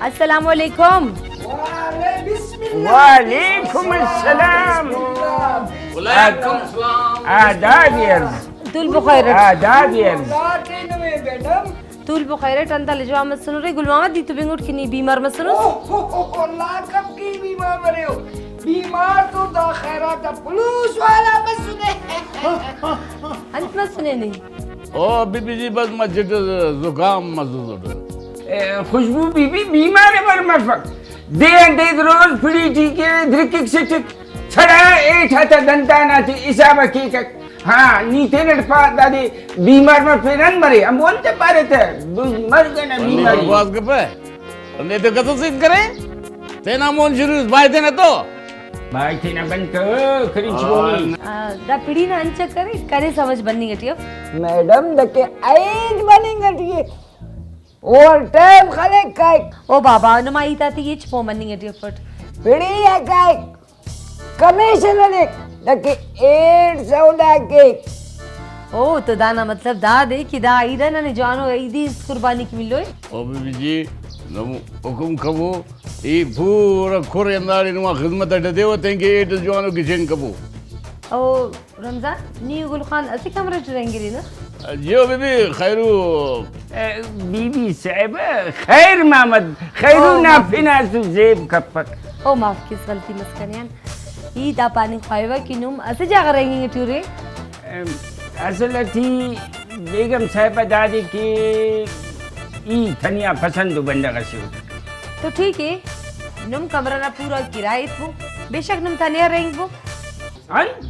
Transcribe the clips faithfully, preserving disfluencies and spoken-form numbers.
السلام علیکم۔ وعلیکم السلام۔ وعلیکم السلام۔ آداب عرض۔ تول بخیر اٹ۔ آداب عرض۔ تول بخیر اٹ، انت حال جوان مسنرے؟ گل محمد، دی تو بنگٹ کہ نی بیمار مسنس؟ اوہ، اوہ، اوہ، اوہ، لاکپ کی بیمار مریو۔ بیمار تو دا خیرات آ پلوس والا مسنے۔ انت مسنے نی؟ او بی بی جی، بس مچٹ زکام مسوسٹ۔ اے، خوشبو بی بی بیمار امر مفک؟ دے آن دے روز پڑی ٹی کے درکک سٹک، چھڑا ایٹھ آتا دنتان آتے حساب ء کیکک۔ ہاں، نی تینٹ پا دادے بیمار مفے نن مرے، ہمو انت پارے تہ، مرگ ئنا منی بیماری۔ بکواس کپہ۔ نے تو کسس ہیت کرے؟ تینا مون شروع اس، بائے تینا تو۔ بائے تینا بند تو، خریچ بونی۔ آ، دا پڑی نا انچ کرے، کنے سمجھ بننگ ٹی اف؟ میڈم، دکے عید بننگ ٹی اے۔ اوور ٹائم خلک کائک۔ او بابا، نما ہیت آتے ہچ پہہ مننگ ٹی افٹ۔ پڑی آ کائک۔ کمیشن ہلیک، دکے ایڈ سودا کیک۔ او، تو دانا مطلب دا دے کہ دا عید آ ننے جوانو عیدی اس قربانی کہ ملوئے۔ او بی بی جی، نم حکم کبو، ای پورا کھر ہنداڑے نما خذمت اٹ دیو، تینکہ ایڈ اس جوانو گچین کبو۔ او رمضان، نی و گل خان اسہ کمرہ ٹی رہینگرینہ؟ جیو بی بی، خیرو۔ اے، بی بی صاحبہ، خیر محمد، خیرو او، نا معاف۔ پن آ اسہ زیب کپک۔ او معاف کیس، غلطی مس کنے آن۔ ای دا پاننگ خواہوہ کہ نم اسہ جاگہ رہینگنگ ٹی ارے؟ ام، اصل ٹی بیگم صاحبہ دادے کہ ای تنیا پسندو بندغ اسے اٹ۔ تو ٹھیک اے، نم کمرہ نا پورا کرایہ ایتبو، بے شک نم تنیا رہینگبو۔ انت؟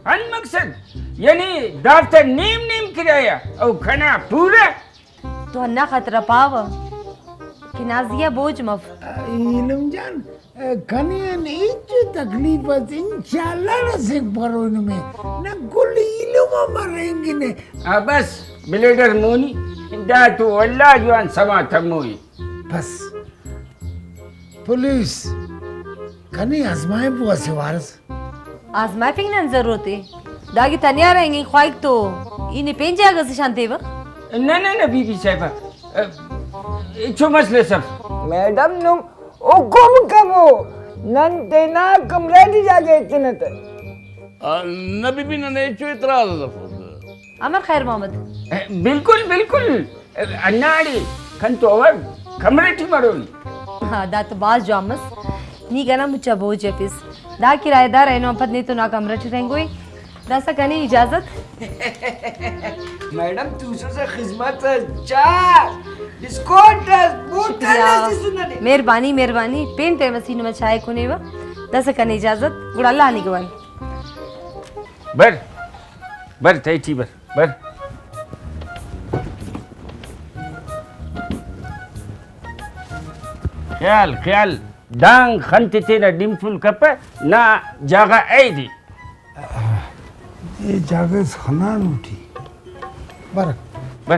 انت مقصد؟ یعنی دافتا نیم نیم کرایہ او کنا پورہ؟ تو ہندا خاطرا پاوہ کہ نازیہ بوجھ مف۔ ایلم جان، کنے آن ہچو تکلیف اس، انشاءاللہ رسینگپرو نمے۔ نہ کل ایلم ہم رہینگنے۔ آ بس بلیڈر مونی، دا تو اللہ جوان سما تموئی۔ بس پولیس کنے آزمائفو اسہ وارس۔ آزمائفنگ نا انت ضرورت ء؟ داگہ تنیا رہینگنگ خواہک تو ای نے پین جاگہ سے شانتیوہ؟ نہ، نہ، نہ، بی بی صاحبہ، ہچو مسئلہ اس اف۔ میڈم نم حکم کبو، نن تینا کمرہ ٹی جاگہ ایتنہ تہ۔ آ، نہ بی بی، ننے ہچو اعتراض اس اف۔ امر خیر محمد۔ بالکل، بالکل۔ ہنداڑے کنتو اوار کمرہ ٹی مرون۔ ہاں، دا تو بھاز جوان مس۔ نی کنا مچا بوجھ ہفس۔ دا کرایہ دار اینو آن پد نے تو نا کمرہ ٹی رہینگوئی۔ داسہ کنے اجازت۔ میڈم، توسسہ خذمت اس، چاہ، بسکوٹ اس، بوتل شکریہ۔ اس تسنہ نے۔ مہربانی، مہربانی۔ پین ٹائم اس ای نما چائے کنے و۔ داسہ کنے اجازت۔ گڑا اللہ نگہبان۔ بر، بر، تہٹی بر، بر۔ خیال، خیال، دانگ خن تے تینا ڈیمفل کپہ، نا جاگہ ء دے۔ اے جاگہ اس خنانو ٹی۔ بر۔ بر۔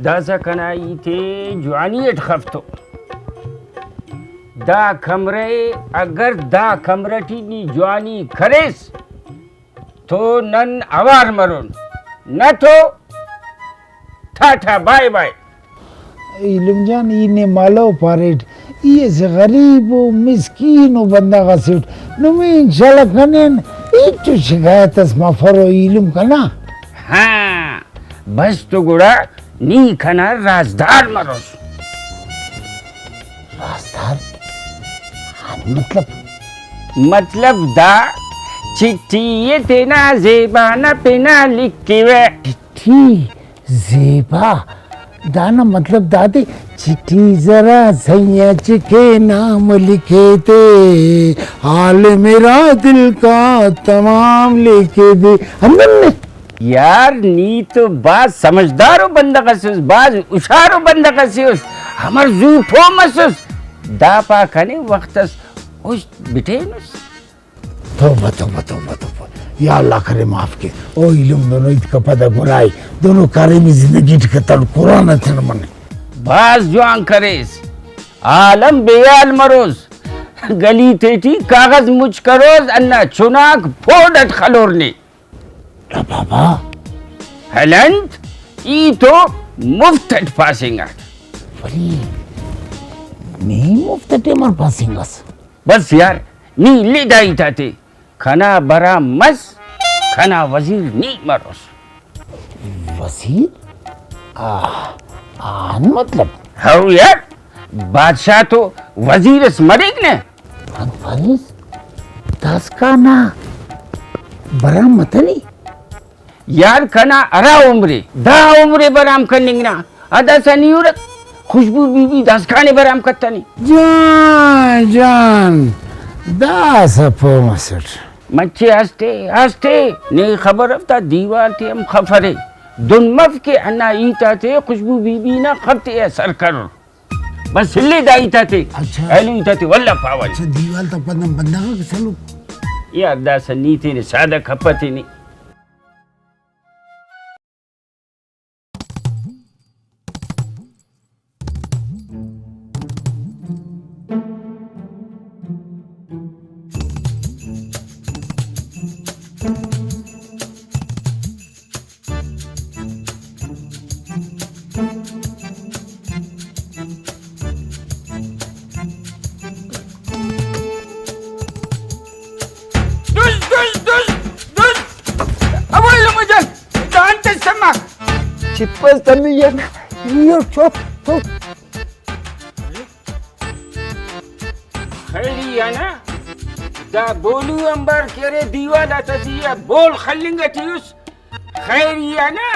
داسہ کنا ہیت ء جوانی اٹ خفتو۔ دا کمرہ ء، اگر دا کمرہ ٹی نی جوانی کریس تو نن اوار مرون، نہ تو ٹاٹا بائے بائے۔ ایلم جان، ای نے مالو پاریٹ، ای اسہ غریب و مسکین و بندغ اسے اٹ، نمے انشاءاللہ کنے آن ہچو شکایت اس مفرو ایلم کنا۔ ہاں، بس تو گڑا نی کنا رازدار مروس۔ رازدار؟ ہاں، مطلب؟ مطلب دا، چٹھی ء تینا زیبا نا پنا لکھوہ۔ چٹھی؟ زیبا، دانا مطلب دادے، چٹھی ذرا سیاں چکے نام لکھے دے، حال میرا دل کا تمام لکھے دے۔ ہندن نے؟ یار، نی تو بھاز سمجھدارو بندغ اسے اس، بھاز ہشارو بندغ اسے اس، امر زو پہہ مسس۔ دا پا کنے وخت اس است بٹینس۔ توبہ، توبہ، توبہ، توبہ۔ یا اللہ کرے معاف کے۔ او ایلم دنو ہیت کپہ دا گناہی۔ دنو کاریمی زندگی ٹی کتن قرآن اتن منے۔ بھاز جوان کریس۔ عالم بے حال مروس۔ گلی تیٹی کاغذ مچ کروس، ہندا چناک پوڈ اٹ خلور نے۔ نا بابا، ہلند، ای تو مفت اٹ پاسنگاٹ۔ ولی نی مفت اٹی امر پاسنگ ئس؟ بس یار، نی الی دا ہیت آتے، کنا برام مس، کنا وزیر نی مروس۔ وزیر؟ آ، آن مطلب؟ ہو یار، بادشاہ تو وزیر اس مریک نے۔ انت پاریس؟ داسکان آ برام متنے؟ یار کنا ہرا عمرے، دا عمرے برام کننگ نا، ادا سا نی ہرک، خوشبو بی بی داسکان ء برام کتنے۔ جان جان، داسہ پہہ مسٹ۔ مچے استے استے، نے خبر اف تا دیوال تے ہم خف ارے۔ دن مف کہ ہندا ہیت آتے خوشبو بی بی نا خف تے اثر کرور۔ بس الے دا ہیت آتے، اچھا۔ ایلو ہیت آتے ولدا پاوہ۔ اچھا، دیوال تا پد ہم بندغ آک سلوک۔ یار داسہ نی تینے سادہ کپہ تینے۔ دز، دز، دز، دز۔ اوئے لمہ جان، دانتے سمک۔ چپس تمی یار، یو چپ، چپ۔ خیری آ نا، دا بولو آنبار کہ ارے دیوال آتا زی آ بول خلنگ اٹی اس۔ خیری آ نا،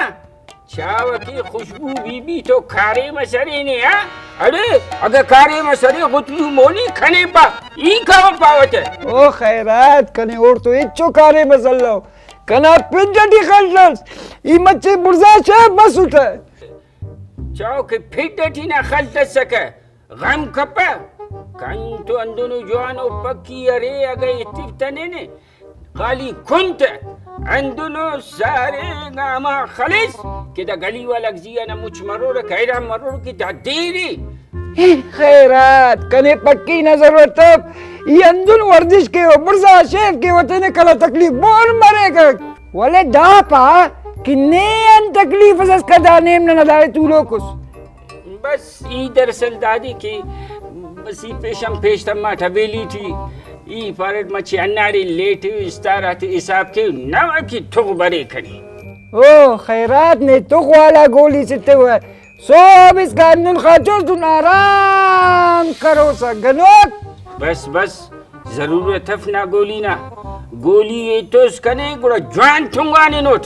چاوہ کہ خوشبو بی بی تو کاریم اس ارے نے آ؟ اڑے، اگہ کاریم اس ارے غتلو مونی کنے پا، ای کاوہ پاوہ تہ۔ او خیرات، کنے اوڑتو ہچو کاریم اس الو۔ کنا پڈ اٹی خلتس، ای مچے بڑزا شیف مسٹہ۔ چاوہ کہ پھڈ اٹی نا خل دسکہ، غم کپہ۔ کنتو ہندنو جوانو پکی ارے، اگہ ایتفتنے نے خالی کن تہ، ہندنو سارے گاما خلیس کہ دا گلی والاک زی آ نا مچ مرورک، حیران مرور کہ دا دیر ءِ۔ اے خیرات، کنے پکی نا ضرورت اف۔ ای ہندن ورزش کیوہ، بڑزا شیف کیوہ، تینے کنا تکلیف مون مریکک۔ ولے دا پا کہ نے انت تکلیف اس اسکا دا نیم ننا داڑے تولوک اس۔ بس ای دراصل دادے کہ بس ای پیشن پیش تماٹ حویلی ٹی، ای پاریٹ مچے ہنداڑے لیٹ استار آتے حساب کیو، نوا کہ تغ برے کنے۔ او خیرات، نے تغ والا گولی سے تیوہ۔ سہب اسکان نن خاچوس دن آرام کروسہ گنوک۔ بس بس، ضرورت اف نا گولی نا۔ گولی ایتوس کنے گڑا جوان ٹنگاننوٹ۔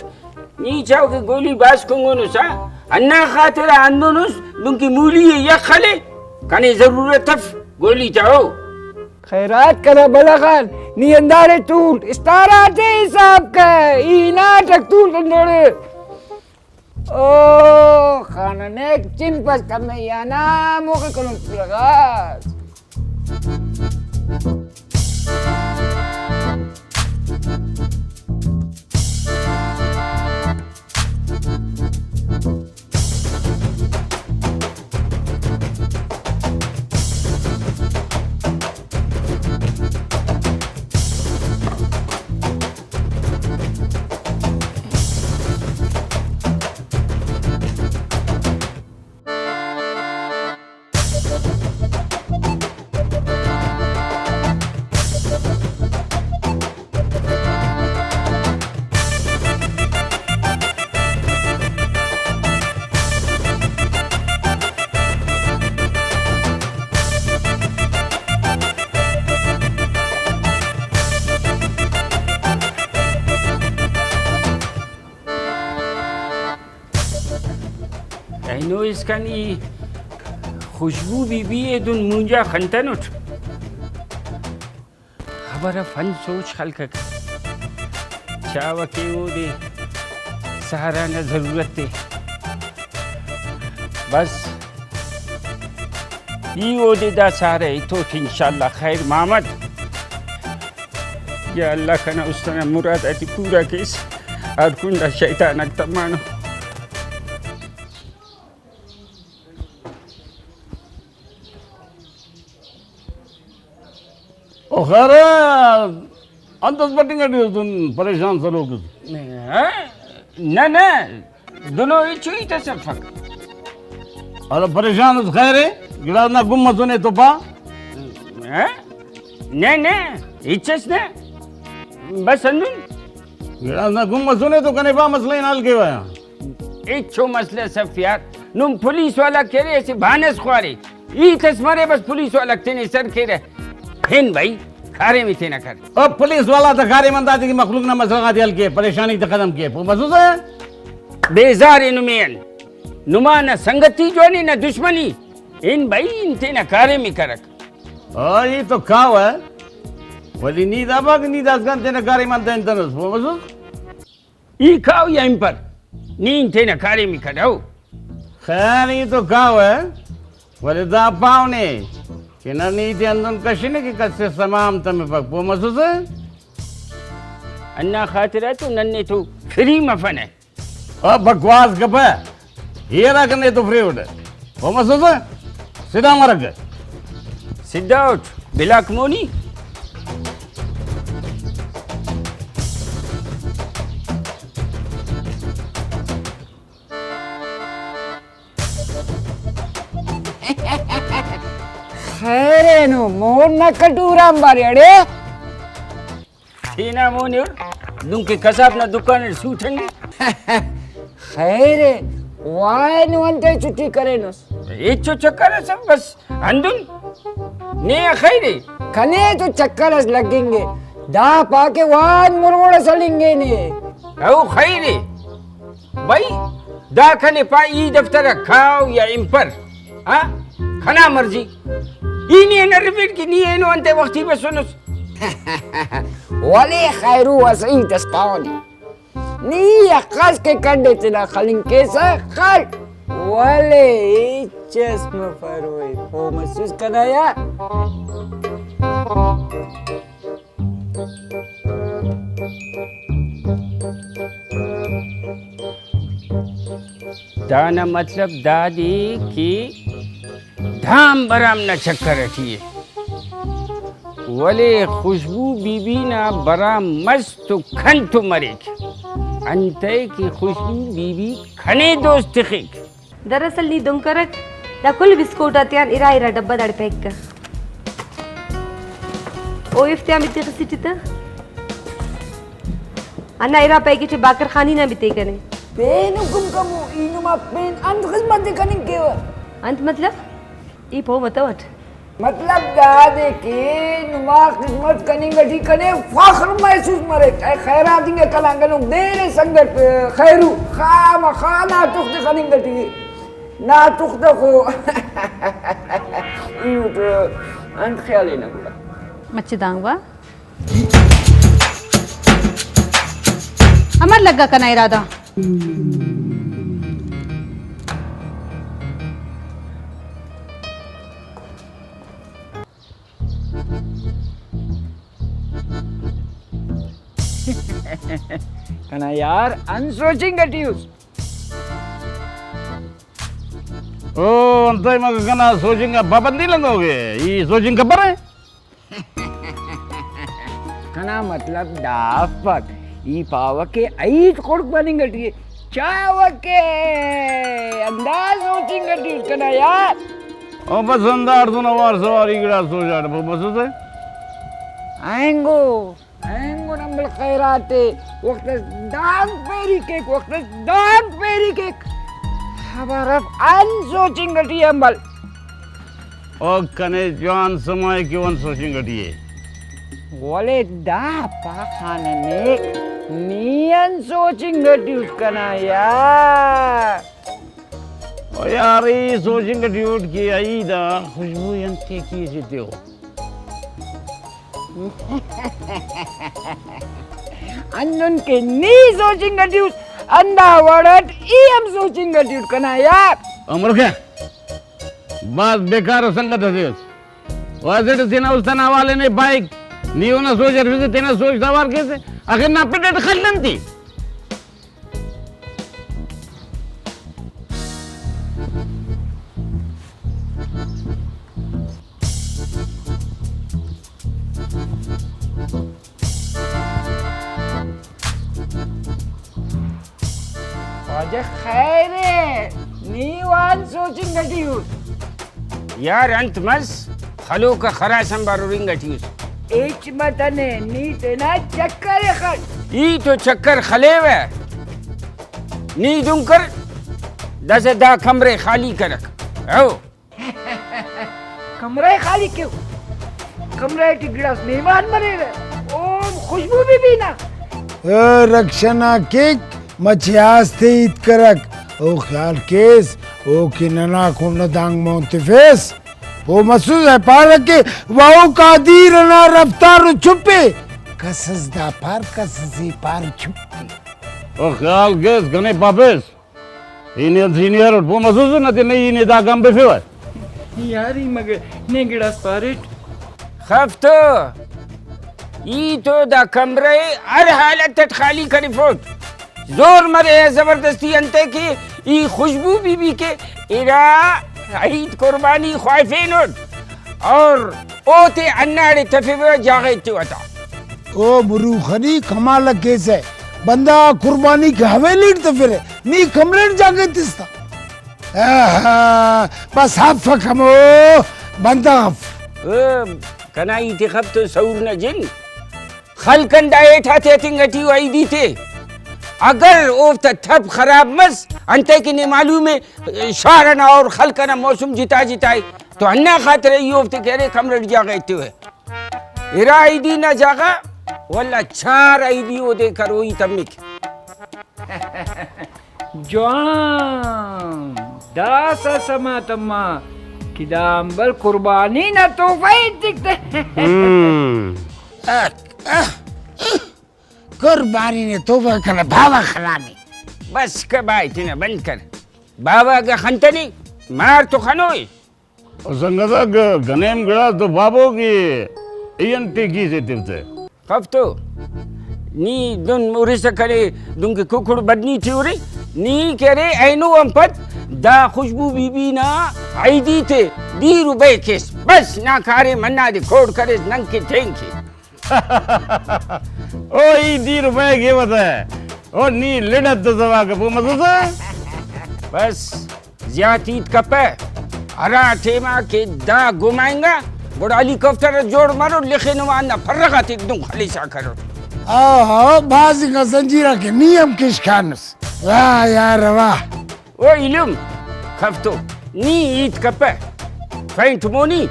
نی چاو کہ گولی بھاز کنگنوس آ، ہندا خاطر آ ہندنوس دنکہ مولی ءِ یخ خلے۔ کنے ضرورت اف گولی تا او۔ خیرات کنا بلغ آن، نی ہنداڑے تول، استار آتے حساب کہ، ای ہناٹک تول ہندوڑے۔ او خانہ نیک چن پس کمے آ نا موخی کننگ پورا غاز۔ اینو اسکان ای خوشبو بی بی ءِ دن مونجا خنتنٹ۔ خبر اف انت سوچ خلکک، چاوہ کہ اودے سہارا نا ضرورت ءِ۔ بس ای اودے دا سہارا ایتوٹ انشاءاللہ خیر محمد۔ یا اللہ کنا است انا مراد آتے پورا کیس، ہر کنڈا شیطان آک تمانو۔ او خیر، انت اس بٹنگ ٹی اس دن پریشان سلوک اس؟ نہ، نہ، دنو ہچو ہیت اس افک۔ ہلو، پریشان اس، خیر ءِ؟ گڑاس نا گم مسنے تو پا۔ ہاں؟ نہ، نہ، ہچ اس نہ۔ بس ہندن۔ گڑاس نا گم مسنے تو کنے پا مسئلہ نا حل کیوہ۔ ہچو مسئلہ اس اف یار۔ نم پولیس والا کہ ارے اسہ بہانہ اس خوارے۔ ہیت اس مرے بس پولیس والا تینے سر کیرہ۔ ہن بھائی، کاریم ءِ تینا کر۔ او پولیس والا تا کاریم ہندادے کہ مخلوق نا مسئلہ غاتے حل کے، پریشانی تے ختم کے۔ پہہ مسوسہ؟ بیزار ءِ نمے آن۔ نما نہ سنگتی جوان ءِ نہ دشمنی۔ ہن بھائی، ہن تینا کاریم ءِ کرک۔ او ای تو کاوہ، ولے نی دا پاک نی داسکان تینا کاریم آن تینتنس، پہہ مسوس؟ ای کاو یا امپر، نی تینا کاریم ءِ کرو۔ خیر، ای تو کاوہ، ولے دا پاو نے کہ نن ای تے ہندن کشنہ کہ کس سے سما ہم تمپک، پہہ مسوسہ؟ ہندا خاطرا تو نن نے تو فری مفنہ۔ آ بکواس کپہ، ای ہرا کنے تو فریوڈ، پہہ مسوسہ؟ سدھا مرکہ۔ سدھا اٹ، بلاک مونی۔ خیر اینو، مون نا کٹورہ آنبار اڑے۔ تینا مون ءِ اُر، دنکہ کساب نا دکان اٹ سوٹ ہنگے۔ خیر ءِ، وائے نو انتئے چھٹی کرینس؟ ہچو چکر اس اف، بس ہندن۔ نے آ خیر ءِ؟ کنے تو چکر اس لگنگے، دا پا کہ وان مروڑ اس ہلنگے نے۔ او خیر ءِ۔ بھئی، دا کنے پا ای دفتر آ کاو یا امپر، ہاں؟ کنا مرضی۔ ای نے ہن ارفیٹ کہ نی اینو انتئے وختی بسنس۔ ولے خیرو اسہ ہیت اس پاوہ نے۔ نی اخس کہ کنڈ ءِ تینا خلنگ کیسہ خل، ولے ہچ اس مفروئے، پہہ مسوس کنا یار۔ دانا مطلب دادے کہ دام برام نا چکر اٹی ءِ، ولے خوشبو بی بی نا برام مس تو کن تو مریک، انتئے کہ خوشبو بی بی کنے دوست تخک۔ دراصل نی دن کرک، دا کل بسکوٹ آتیان ارا ارا ڈبہ داڑے پیک کر۔ او ایفتیان بھی تخ سٹی تہ۔ ہندا ارا پیکٹ باقر خانی نا بھی تے کنے۔ پین حکم کمو، ای نما پین انت خذمت ءِ کننگ کیوہ؟ انت مطلب؟ ای پہہ متوٹ۔ مطلب دادے کہ نما خذمت کننگ اٹی کنے فخر محسوس مریک۔ اے خیرات انگا کنا ہندنو دیر ءِ سنگت خیرو، خامخا نا تخت خننگ اٹی نا تخت خو۔ ای تو انت خیال ءِ نا گڑا؟ مچہ دانگ وا۔ امر لگا کنا ارادہ؟ کنا یار انت سوچنگ اٹی اس۔ او انتئے مگہ کنا سوچنگ آ پابندی لگوگے؟ ای سوچنگ کپرے؟ کنا مطلب دا افک، ای پاوہ کہ ہیت خڑک بننگ اٹی ءِ، چاوہ کہ ہندا سوچنگ اٹی اس کنا یار۔ او بس ہنداڑتون اوار سواری گڑاس سوچاٹ بسسہ۔ اینگو، اینگو نمبل خیرات ءِ، وخت اس دانگ پیری کیک، وخت اس دانگ پیری کیک۔ خبر اف انت سوچنگ اٹی ءِ امبل۔ او کنے جوان سما ءِ کہ او انت سوچنگ اٹی ءِ۔ ولے دا پا خانہ نے نی انت سوچنگ اٹی اٹ کنا یار؟ او یار، ای سوچنگ اٹی اٹ کہ ای دا خوشبو ءِ انت ٹیکی سے تیو؟ ہندن کہ نی سوچنگ اٹی اس، ہندا وڑ اٹ ای ہم سوچنگ اٹی اٹ کنا یار۔ عمر کیا؟ بھاز بیکار ءُ سنگت اسے اس۔ او اسٹ تینا است ئنا حوالے نے پائک، نی اونا سوچ ہرفسہ، تینا سوچ تا اوار کیسہ، آخر نا پٹ ئٹ خل انت ای۔ خیر ءِ، نی وان سوچنگ ٹی اُٹ۔ یار انت مس، خلوک آ خراس آنبار ہرنگ ٹی اُس۔ ہچ متنے، نی تینا چکر ءِ خل۔ ای تو چکر خلیوہ۔ نی دن کر، داسہ دا کمرہ خالی کرک۔ او۔ کمرہ ءِ خالی کیو۔ کمرہ ٹی گڑاس مہمان مریرہ۔ او خوشبو بی بی نا۔ او رکشہ نا کیک، مچے آس تے ہیت کرک۔ او خیال کیس، او کہ ننا کنڈ دانگ مون تفیس۔ او مسوس ءِ پارہ کہ واؤ قادر انا رفتار و چپ ءِ۔ کس اس دا پار، کس اس ای پار چپ ءِ۔ او خیال کیس کنے پاپیس۔ ای نے انت سینئر اٹ پہہ مسوس نہ تے نی ای نے دا گام بفیوہ۔ یار ای مگہ نے گڑاس پاریٹ۔ خف تو، ای تو دا کمرہ ءِ ہر حالت اٹ خالی کرفوٹ۔ زور مرے زبردستی انتئے کہ ای خوشبو بی بی کہ ارا عید قربانی خواہفینٹ اور اوتے ہنداڑے تفیوہ جاگہ ایتیوہ تا۔ او مروخنی کمال کیسہ، بندغ آک قربانی کہ حویلی ٹی تفرہ، نی کمرہ ٹی جاگہ ایتس تا۔ آہا، بس ہفک ہمو، بندغ اف۔ او، کنا ہیت ءِ خف تو سعور نا جن۔ خلق اندا ہیٹا تے ہتنگ ٹی و عیدی تے۔ اگر اوفتا تھپ خراب مس، انتئے کہ نے معلوم ءِ شار ئنا اور خلق ئنا موسم جتا جتا ءِ، تو ہندا خاطر ای اوفتے کہ ارے کمرہ ٹی جاگہ ایتیوہ۔ ارا عیدی نا جاگہ، ولدا چار عیدی اودے کروئی تمک۔ جوان، داسہ سما تما کہ دا امبل قربانی نا تحفہ ایتک تہ۔ ہم۔ قربانی نا تحفہ کنا باوہ خلانے۔ بس کہ بھائی تینا بند کر۔ باوہ اگہ خنتنے، مار تو خنوئے۔ او سنگت آک، گنیم گڑاس تو پابو کہ ای انت ٹیکی سے تفتے۔ خف تو، نی دن ہرسہ کنے، دنکہ ککڑ بدنی ٹی ہرے، نی کہ ارے اینو آن پد دا خوشبو بی بی نا عیدی تے دی روپے کیس، بس نا کاریم ہندادے کوڑ کریس نن کہ تین کے۔ او ای دی روپے گیوہ تہ۔ او نی لڑ ات تو زواک پو مسوسہ۔ بس زیات ہیت کپہ۔ ہرا ٹائما کہ دا گمائنگا، گڑا ہیلی کاپٹر اس جوڑ مرو، لخے نما ہندا پرغ آتے ایک دم خلیسا کرو۔ آہا، بھاز انگا زنجیرہ کہ نی ہم کشکانس۔ واہ یار واہ۔ او ایلم، خف تو، نی ہیت کپہ، فینٹ مونی،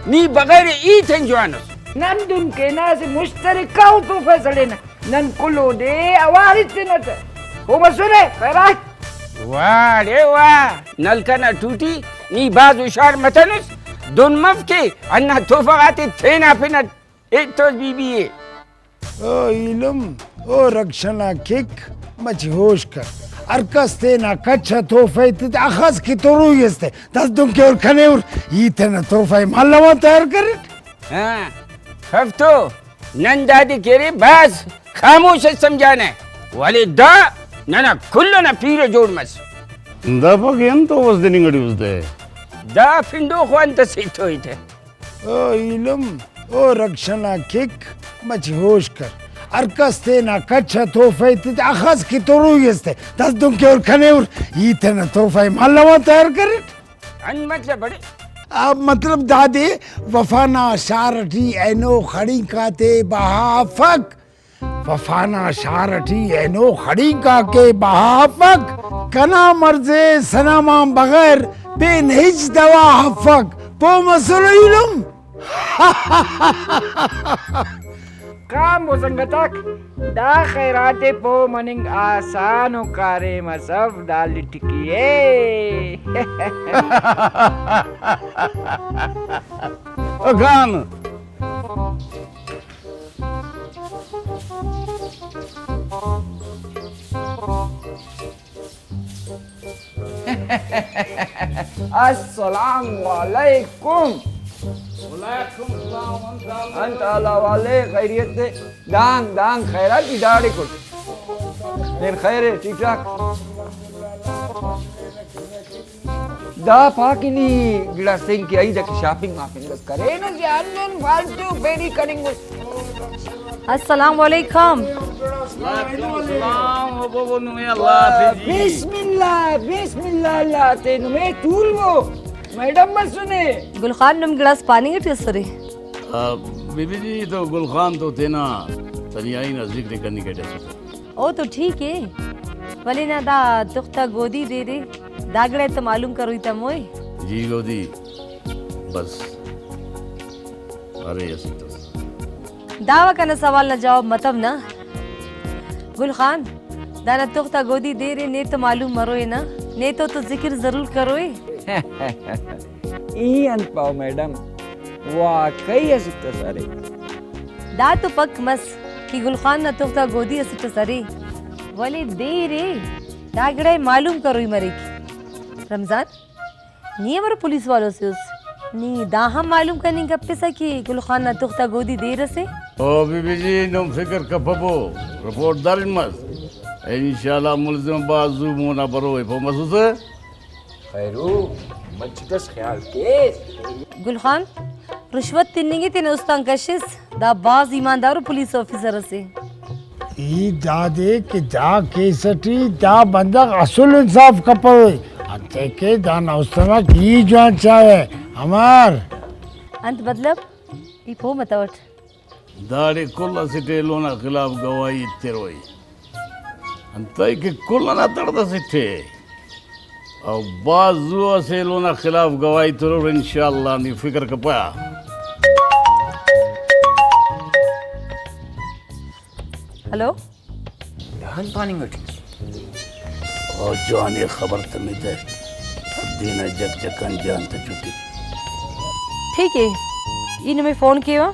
نی بغیر ہیت ان جوان اس۔ نن دن کینہ اسہ مشترکہ ءُ تو فیصلہ نہ، نن کل اودے اوار ایتنہ تہ۔ او بسرہ، خیرات۔ واہ رے واہ، نلکہ نا ٹوٹی، نی بھاز ہشار متنس، دن مف کہ ہندا تحفہ غاتے تینا پن اٹ ایتوس بی بی ءِ۔ او ایلم، او رکشہ نا کک، مچہ ہوش کر۔ ہر کس تینا کچ آ تحفہ ایتتہ، اخس کہ تروئی اس تہ۔ دس دن کہ ہر کنے ہر، ای تینا تحفہ ءِ مالو آن تیار کریٹ۔ ہاں، خف تو، نن دادے کہ ارے بھاز خاموش اس سمجھانہ، ولے دا ننا کل ئنا پیرہ جوڑ مس۔ دا پاکہ انت تحفہ اس دننگ اٹی اس تہ؟ دا پنڈو خو انت اسے تو ایتہ۔ او ایلم، او رکشہ نا کک، مچہ ہوش کر۔ ہر کس تینا کچ آ تحفہ ایتتہ، اخس کہ تروئی اس تہ۔ دس دن کہ ہر کنے ہر، ای تینا تحفہ ءِ مالو آن تیار کریٹ۔ انت مطلب اڑے؟ آ، مطلب دادے، وفا نا شار ٹی اینو خڑینک آتے بہا افک۔ وفا نا شار ٹی اینو خڑینک آک ءِ بہا افک۔ کنا مرض ءِ صنم آن بغیر پین ہچ دوا افک۔ پہہ مسر ایلم؟ کان بو سنگتاک، دا خیرات ءِ پہہ مننگ آسان ءُ کاریم اس اف، دا لٹکی ءِ۔ او کان۔ السلام علیکم۔ وعلیکم السلام، انت حال؟ انت حال احوال ءِ؟ خیریت ءِ؟ دانگ، دانگ، خیرات ای داڑے کن۔ پین خیر ءِ، ٹھیک ٹھاک؟ دا پا کہ نی گڑاس تین کہ عید کہ شاپنگ ماپنگ بس کرینس یا ہندن فالتو پیری کننگ اس۔ السلام علیکم۔ وعلیکم السلام، او بابو نمے اللہ حافظ جی۔ بسم اللہ، بسم اللہ، اللہ تے نمے تولو میڈم مسنے۔ گل خان نم گڑاس پاننگ ٹی اسرے۔ آ، بی بی جی، تو گل خان تو تینا تنیائی نا ذکر کننگ ٹی اسر۔ او تو ٹھیک ءِ، ولے نا دا تخت آ گودی دیر ءِ، دا گڑا ءِ تو معلوم کروئی تا موئے۔ جی گودی، بس ارے اسٹ اس۔ دا وا کنا سوال نا جواب متو نا۔ گل خان، دانا تخت آ گودی دیر ءِ، نے تو معلوم مروئے نا، نے تو تو ذکر ضرور کروئے۔ ای انت پاو میڈم، واقعی اسٹ اس ارے۔ دا تو پک مس کہ گل خان نا تخت آ گودی اسٹ اس ارے، ولے دیر ءِ، دا گڑا ءِ معلوم کروئی مریک۔ رمضان، نی امر پولیس والو سے اس؟ نی دا ہم معلوم کننگ کپسہ کہ گل خان نا تخت آ گودی دیر اسے؟ او بی بی جی، نم فکر کپبو، رپورٹ درن مس۔ انشاءاللہ ملزم بھاز زو مونا بروئے، پہہ مسوسہ؟ خیرو، مچٹ اس خیال کیس۔ گل خان، رشوت تننگ ءِ تینا است آن کشس، دا بھاز ایماندار و پولیس آفیسر اسے۔ ای دادے کہ دا کیس ٹی دا بندغ اسل انصاف کپوے، انتئے کہ دانا است ئنا ای جوان چاوہ۔ امر؟ انت مطلب؟ ای پہہ متوٹ۔ داڑے کل اسٹ ایلو نا خلاف گواہی ایتروئی، انتئے کہ کل ئنا دڑد اسٹ ءِ، او بھاز زو اسہ ایلو نا خلاف گواہی ترور، انشاءاللہ۔ نی فکر کپہ۔ ہلو۔ دہن پاننگ ٹی۔ او جوان ءِ، خبر تمتہ، دینا جک جک آن جان تہ چھٹی۔ ٹھیک ءِ، ای نمے فون کیوہ۔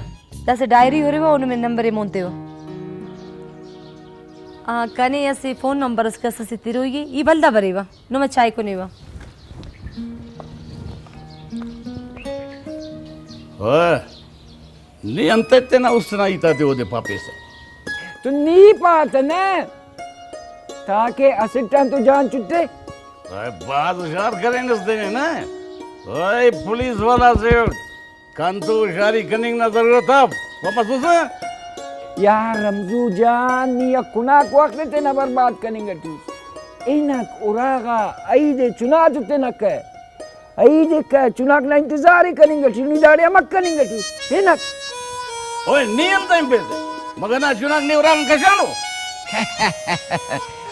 داسہ ڈائری ہُرِوہ و نمے نمبر ئے مون تیوہ۔ آ، کنے اسہ فون نمبر اس کس ئسے تروئی ءِ، ای بھلدا بریوہ، نمے چائے کُنیوہ۔ ہاں، نی انتئے تینا است ئنا ہیت آتے اودے پاپیسہ؟ تو نی پاتہ نہ، تاکہ اسٹ آن تو جان چٹے۔ اے، بھاز ہشار کرینس تینے نہ۔ اوئے، پولیس والا سے اٹ۔ کن تو ہشاری کننگ نا ضرورت اف، و مسوسہ؟ یار رمزو جان، نی اکن آک وخت ءِ تینا برباد کننگ اٹی اس۔ ہنک اراغا، عید ءِ، چنا تو تنکہ۔ عید ءِ کہ چناک نا انتظار ءِ کننگ اٹی، نی داڑے امک کننگ اٹی اس۔ ہنک۔ اوئے، نی انت ہنپیسہ؟ مگہ نا چناک نی اراغان کشانو؟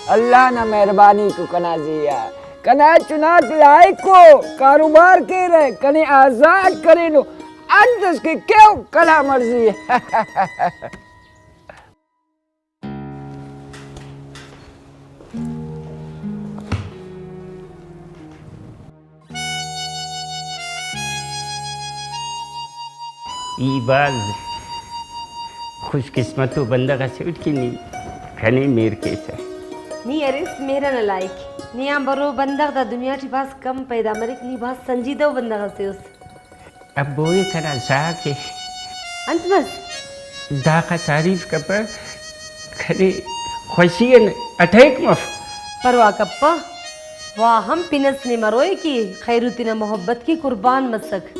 اللہ نا مہربانی کو کنا زی آ۔ کنا چناک لائق ءُ، کاروبار کیرہ، کنے آزاد کرینو، انت اس کہ کیو کنا مرضی۔ ای بھاز خوش قسمتو بندغ اسے اٹ کہ نی کنے مہر کیسہ۔ نی اریس مہر ئنا لائق۔ نی آن برو بندغ دا دنیا ٹی بھاز کم پیدا مریک، نی بھاز سنجیدہ ءُ بندغ اسے اس۔ ابو ءِ کنا ساہ کے۔ انت مس؟ داخہ تعریف کپہ، کنے خوشی ان اٹیک مف۔ پرواہ کپہ، وا ہم پن اس نے مروئے کہ خیرو تینا محبت کے قربان مسک۔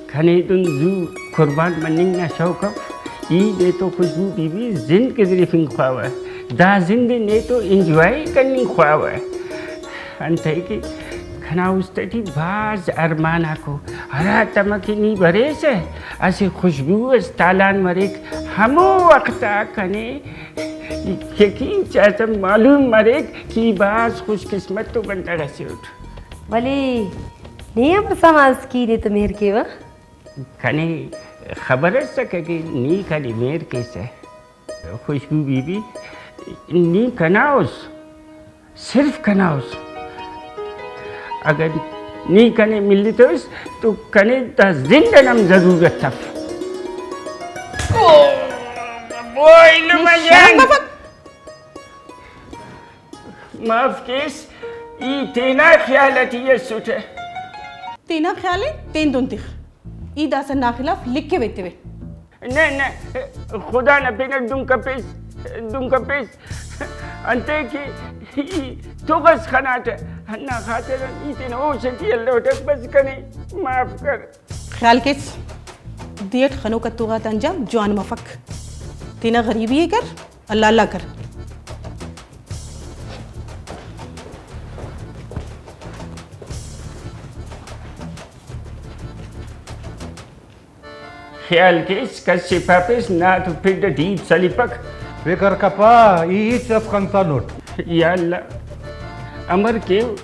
کنے دن زو قربان مننگ نا شوق اف۔ ای نے تو خوشبو بی بی زند گدریفنگ خواوہ، دا زند نے تو انجوائے کننگ خواوہ۔ انتئے کہ کنا است ٹی بھاز ارمان آکو، ہرا تمہ کہ نی بریسہ، اسہ خوشبو اس تالان مریک، ہمو وخت آ کنے یقین چاسہ معلوم مریک کہ ای بھاز خوش قسمت ءُ بندغ اسے اٹ۔ ولے نے ہم سما اس کہ نے تو مہر کیوہ؟ کنے خبر اسکہ کہ نی کنے مہر کیسہ۔ خوشبو بی بی، نی کنا اس، صرف کنا اس۔ اگر نی کنے ملتوس تو کنے دا زند ئنا ہم ضرورت اف۔ او، او، ایلم نی آ شرم جان۔ مفک۔ معاف کیس، ای تینا خیال اٹی اسٹہ۔ تینا خیال ءِ تیندن تخ۔ ای داسہ نا خلاف لکھ کے ویتوے۔ نہ، نہ، خدا نا پن اٹ دن کپیس، دن کپیس۔ انتئے کہ ای تغ اس خناٹہ، ہندا خاطر آن ای تینا ہوش اٹی الوٹہ، بس کنے معاف کر۔ خیال کیس، دے اٹ خنوکا تغ آتا انجام جوان مفک۔ تینا غریبی ءِ کر، اللہ اللہ کر۔ خیال کیس، کس ئے پاپس، نا تو پھڈ اٹ ہیت سلپک۔ فکر کپا، ای ہچ اس خنسا نٹ۔ یا اللہ، امر کیو؟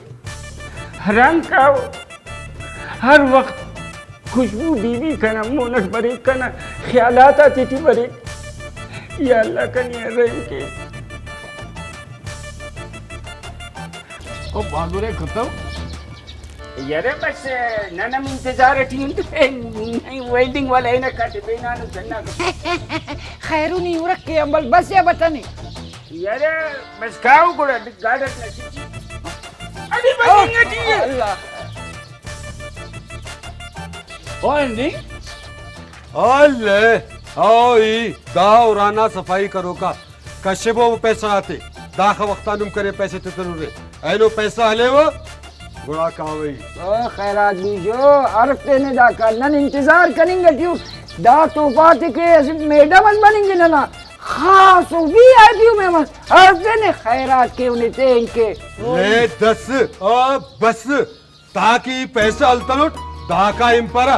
حرام کاو۔ ہر وخت خوشبو بی بی کنا مون اٹ بریک، کنا خیالات آتیٹی بریک۔ یا اللہ، کنے رحم کے۔ او بہادر ختم۔ یرے بس، نن ہم انتظار اٹی ان، ویلڈنگ والا عینک آتے بینانو چنا۔ خیرو نی ارک کے امبل بس یا بتنے۔ یرے بس کاو گڑا گارڈن نا سیٹی۔ ابھی بننگ اٹی ءِ۔ اللہ۔ او ہندی؟ الے، او ای، دا ارانا صفائی کروکا۔ کشبو پیسہ غاتے، داخہ وختا نم کنے پیسہ تتنرے۔ اینو پیسہ ہلیوہ، گڑا کاوئی۔ او خیرات دوشو، ہر تینے داکا نن انتظار کننگ اٹی اُن۔ دا تحفہ تے کہ اسہ میڈم اس بننگ ننا خاص و وی آئی پی مہمان۔ ہر تینے خیرات کے، انہیں تین کے۔ لے دس، او بس۔ تاکہ ای پیسہ ہلتنٹ، داکا ہنپرہ۔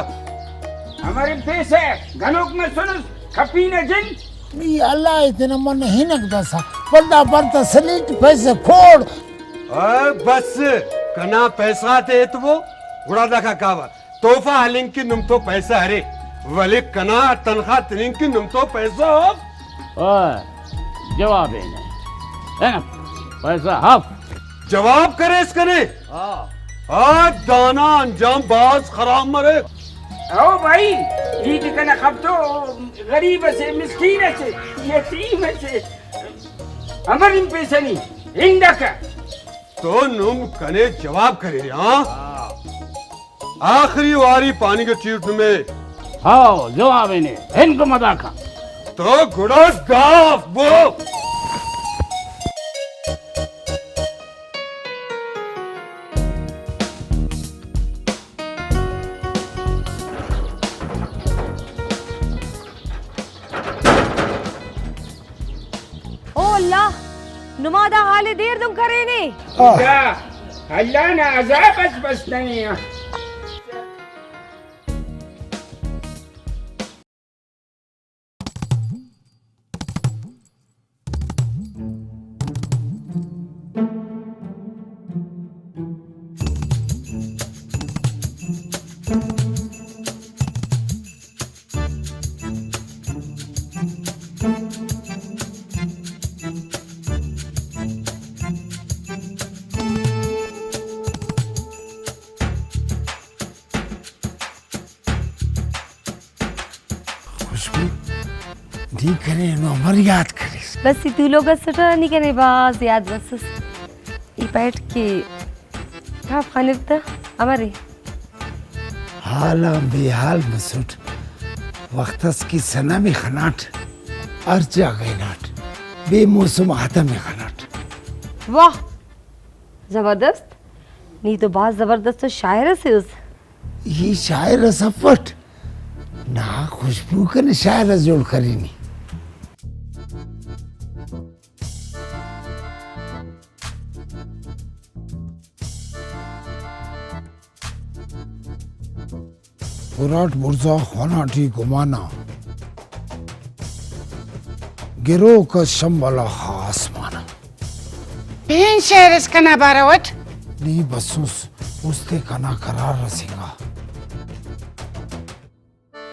امر ہنپیسہ؟ گنوک مسنس، کپینہ جن۔ ای اللہ ءِ تینا من ہنک داسا، ولدا برتا سلیٹ پیسہ کھوڑ۔ اے بس، کنا پیسہ غاتے ایتبو، گڑا داکا کاوہ۔ تحفہ ہلنگ کن نم تو پیسہ ارے، ولے کنا تنخواہ تننگ کن نم تو پیسہ اف۔ اوئے، جواب ہنہ۔ ہنہ، پیسہ اف۔ جواب کریس کنے؟ ہاں۔ آ دانا انجام بھاز خراب مریک۔ او بھائی، ای ٹی کنا خب تو غریب اسے، مسکین اسے، یتیم اسے۔ امر ہنپیسہ نی؟ ہندکہ۔ تو نم کنے جواب کریرے، ہاں؟ ہاں۔ آخری واری پاننگ ٹی اٹ نمے۔ ہاؤ، جواب ہنے، ہنکو مداخہ۔ تو گڑا گاف بو۔ او اللہ، نما دا حال ءِ دیر دن کرینے۔ آہ۔ خدا، اللہ نا عذاب اس بس ننے آ۔ خوشبو، نی کنے اینو امر یات کریس؟ بس ای تولوک اسٹ، نی کنے بھاز یات بسس۔ ای پائٹ کہ کاف خنر تہ امرے؟ حال آن بے حال مسٹ۔ وخت اس کہ صنم ءِ خناٹ، ہر جاگہ ہناٹ، بے موسم آدم ءِ خناٹ۔ واہ، زبردست! نی تو بھاز زبردست شاعر اسے اس۔ ای شاعر اس افٹ، نا خوشبو کنے شاعر اس جوڑ کرینی۔ اراٹ بڑزا خواناٹی گمانا، گروک اس شمبل آ خاص مانا۔ پین شعر اس کنا بارو اٹ۔ نی بسوس، است کنا قرار رسینگا۔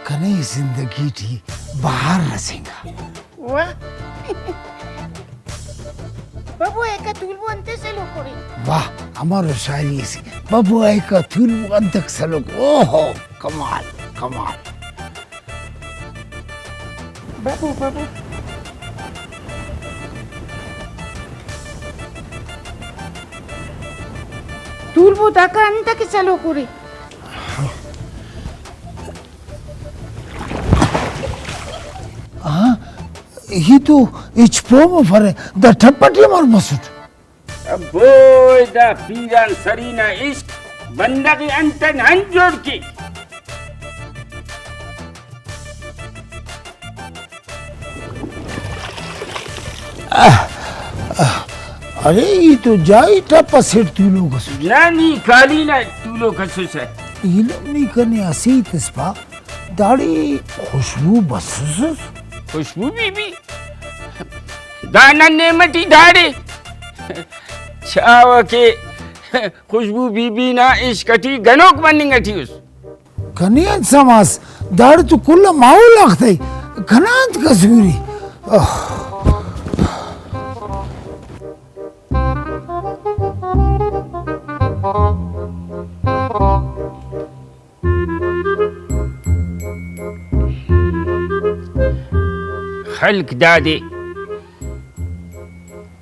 کنے زندگی ٹی بہار رسینگا۔ واہ۔ ببو ایکا تولبو انتے سلوک ارے۔ واہ، امر شاعری اسے۔ ببو ایکا تولبو انتک سلوک۔ اوہو، کمال، کمال۔ ببو، ببو۔ تولبو داکا انتکے سلوک ارے۔ ہاں، ای تو ہچ پہہ مفرہ، دا ٹپ ٹی امر مسٹ؟ ابوئے، دا پیران سری نا عشق بندغ ءِ انتن ہند جوڑ کیک۔ ارے، ای تو جائی ٹپ اسیٹ تولوک ئس۔ نہ، نی کالی نا تولوک ئسوسہ۔ ایلم نی کنے اسہ ہیت اس پا۔ داڑے خوشبو بسوسس۔ خوشبو بی بی؟ دا نن نیمہ ٹی داڑے چاوہ کہ خوشبو بی بی نا عشق ٹی گنوک مننگ ٹی اس۔ کنے انت سماس؟ داڑے تو کل آ ماحول آختہ ءِ، کنا انت کسوری؟ اوہ۔ خلک دادے۔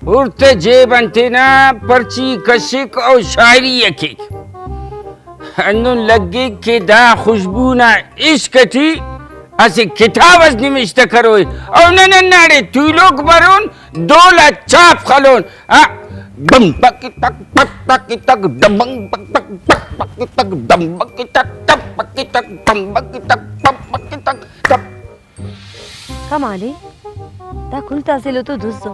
ہر تہ جیب آن تینا پرچی کشک او شاعری ءِ کیک۔ ہندن لگک کہ دا خوشبو نا عشق ٹی اسہ کتاب اس نوشتہ کروئے۔ او نن ہنداڑے تولوک برون، دول آ چاپ خلون۔ آ، ڈم پکی ٹک، پک پکی ٹک، ڈمنگ پک ٹک، پک پکی ٹک، ڈم پکی ٹک، ٹپ پکی ٹک، ڈم پکی ٹک، پپ پکی ٹک، ٹپ۔ کمال ءِ، دا کل تا اسہ ایلو تو دز ءُ۔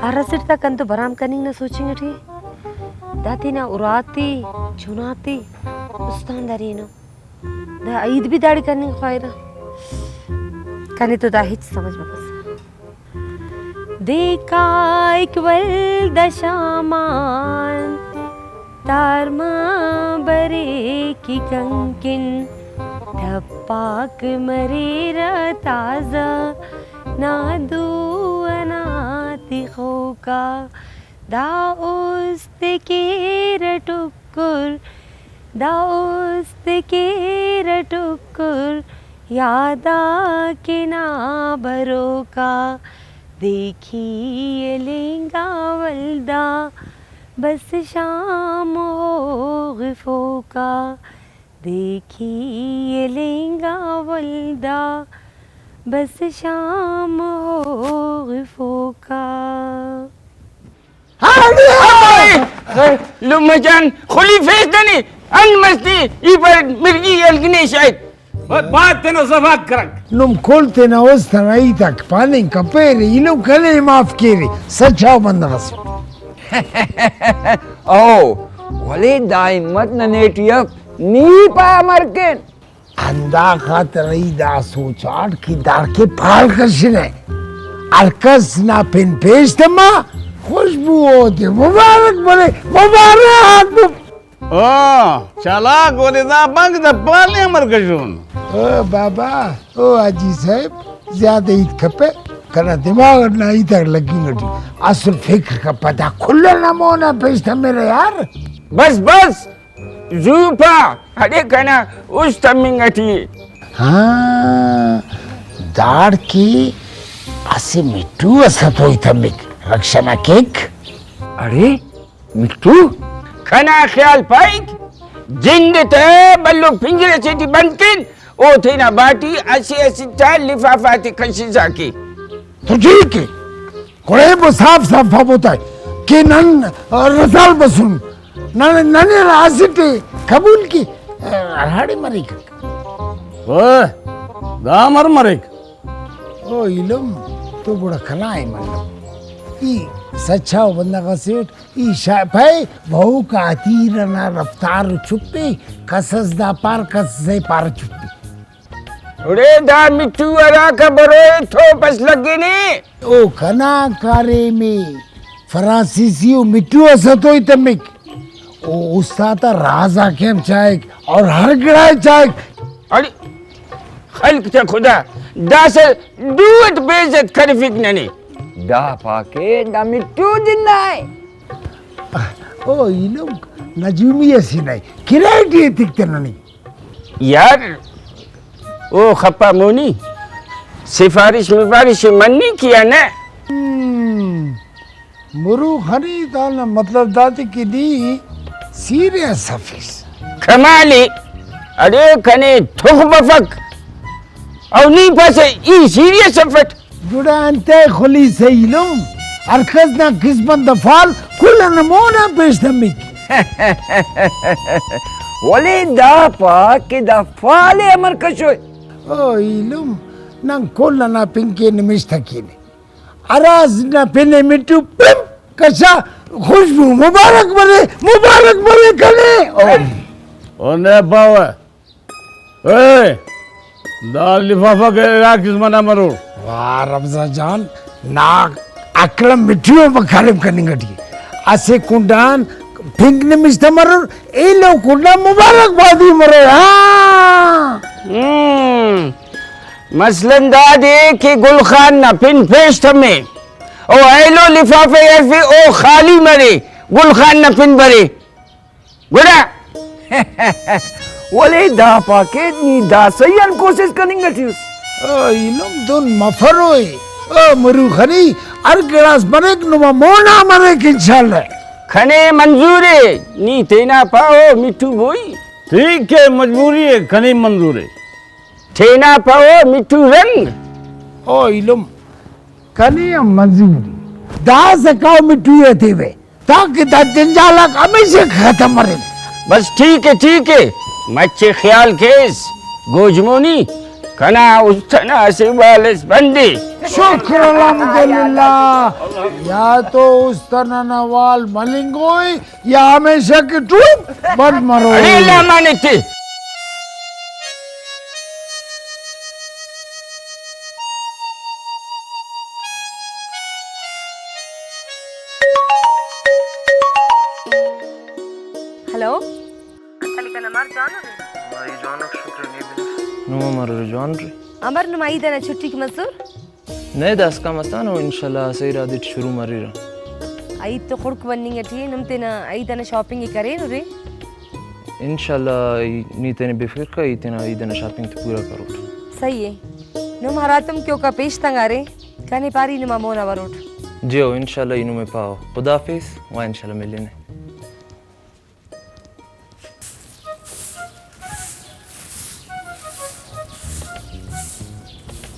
ہر اسٹ تا کنتو برام کننگ نا سوچنگ ٹی ءِ۔ دا تینا اراتے، چناتے استان درینو۔ دا عید بھی داڑے کننگ خواہرہ۔ کنے تو دا ہچ سمجھ مفسہ۔ دے کائک ولدا شام آن، تارما بریک کنکن، ٹھپاک مریرہ تازہ، نادو انا تخوکا۔ دا است کیرہ ٹکر، دا است کیرہ ٹکر، یادا کنا بروکا۔ دیکھی ہلنگا ولدا بس شام ہوغفوکا۔ دیکھی ہلنگا ولدا بس شام ہوغفوکا۔ ہائے! لمہ جان، خلیفیس ننے، انت مستی، ای پر مرگی ہلکنے شاید۔ با-، بات تینا زباک کرک۔ نم کل تینا است انا ہیت آک پاننگ کپیرے، ایلم کنے معاف کیرے، سچاؤ بندغ اسے۔ او، ولے دا ہمت ننے ٹی اف، نی پا امر کین۔ ہندا خاطر ای دا سوچاٹ کہ داڑکے پال کشنہ، ہر کس نا پن پیش تما، خوشبو اودے مبارک مرے، مبارک۔ او چالاک، ولے دا پانک دا پال نے امر کشون؟ او بابا، او حاجی صاحب، زیادہ ہیت کپہ، کنا دماغ اٹ نا ہیت آک لگنگ اٹی، اصل فکر کپہ، دا کل نا مونا پیش تمرہ یار۔ بس بس، زو پا، اڑے کنا است تمنگ اٹی ءِ۔ ہاں، داڑکے اسہ مٹو اس اتوئی تمک، رکشہ نا کیک۔ اڑے مٹو؟ کنا خیال پائک، جند تہ بھلو پنجرہ سے ٹی بند کن، او تینا باٹی اسہ اسٹ آ لفافہ تے کشسا کے۔ تو ٹھیک ءِ۔ گڑا ایبو صاف صاف پابو تا کہ نن رسال بسن، نن، ننے ہرا اسٹ ءِ قبول کے، ہراڑے مریک۔ اوئے، دا امر مریک؟ او ایلم، تو گڑا کنا ءِ منو۔ ای سچاؤ بندغ اسے اٹ، ای شا-، پائے، بہوک آتیر انا رفتار چپ ءِ، کس اس دا پار، کس ئے پارہ چپ ءِ۔ اڑے دا مٹو ہراکا بروئے تھوپ اس لگنے۔ او کنا کاریم ءِ، فرانسیسی و مٹو اس اتوئی تمک۔ او است آتا راز آک ہم چاہک اور ہر گڑا ءِ چاہک۔ اڑے خلق تہ خدا، داسہ دو اٹ بے عزت کرفک ننے۔ دا پاکے دا مٹو جندا ءِ۔ او ایلم، نجومی اسے نئے، کرائے ٹی ایتک تہ ننے۔ یار، او خپا مونی، سفارش مفارش مننگ کیا نہ۔ ہم، مرو خنی، دانا مطلب دادے کہ نی سیریس افیس۔ کمال ءِ، اڑے کنے تخ بفک، او نی پاسہ ای سیریس افٹ۔ گڑا انتئے خلیسہ ایلم؟ ہر کس نا قسمت نا فال کل انا مون آ پیش تمک۔ ولے دا پا کہ دا فال ءِ امر کشوئے۔ او ایلم، نن کل انا پن کے نمشتہ کینہ۔ ہراس نا پن ءِ مٹو پن کشا، خوشبو مبارک مرے، مبارک مرے کنے۔ او۔ او نے باوہ۔ اے، دا لفافہ غیر حق اس منع مرور۔ واہ رمضان جان، نا عقل مٹیو مخالف کننگ ٹی۔ اسہ کنڈان پنک نمشتہ مرور، ایلو کنڈان مبارکبادی مرور۔ ہاں۔ ہم۔ مثلاً دادے کہ گل خان نا پن پیش تمے، او ایلو لفافہ ارفے، او خالی مرے، گل خان نا پن برے۔ گڑا ولے دا پاکٹ نی دا صحیح آن کوشست کننگ ٹی اس۔ او ایلم دن مفروئے۔ او مروخنی، ہر گڑاس مریک نما مونا مریک انشاءاللہ۔ کنے منظور ءِ، نی تینا پاہو مٹو بوئی۔ ٹھیک ہے، مجبوری ہے، کنے منظور ہے۔ تینا پاہو مٹو رند۔ او ایلم، کنے ہم منظوری۔ داسہ کاو مٹو ءِ تیوہ۔ تاکہ دا جنجال آک ہمیشہ ختم مرین۔ بس ٹھیک ہے، ٹھیک ہے، مچے خیال کیس، گوج مونی، کنا است ئنا اسہ وال اس بندے۔ شکر الحمدللہ، یا تو است ئنا وال ملنگوئی، یا ہمیشہ کہ ٹوپ بند مرو۔ ارے اللہ مانے تے۔ ہیلو۔ اسل کنا مار جوان ارے؟ مائی جوانک شکر، نی بنس؟ نما مرور جوان ارے؟ امر نما عید ئنا چھٹیک مسر؟ نئے داسکان مسانو، انشاءاللہ اسہ ارادے ٹی شروع مریرہ۔ عید تو خڑک بننگ ٹی ءِ، نم تینا عید ئنا شاپنگ ءِ کرینرے؟ انشاءاللہ ای، نی تینے بے فکر کر، ای تینا عید ئنا شاپنگ تے پورا کروٹ۔ صحیح ءِ، نم ہراتم کہ اوکا پیش تنگارے، کنے پاری نما مونا بروٹ۔ جی ہو، انشاءاللہ ای نمے پاوہ۔ خدا حافظ، وا انشاءاللہ ملنے۔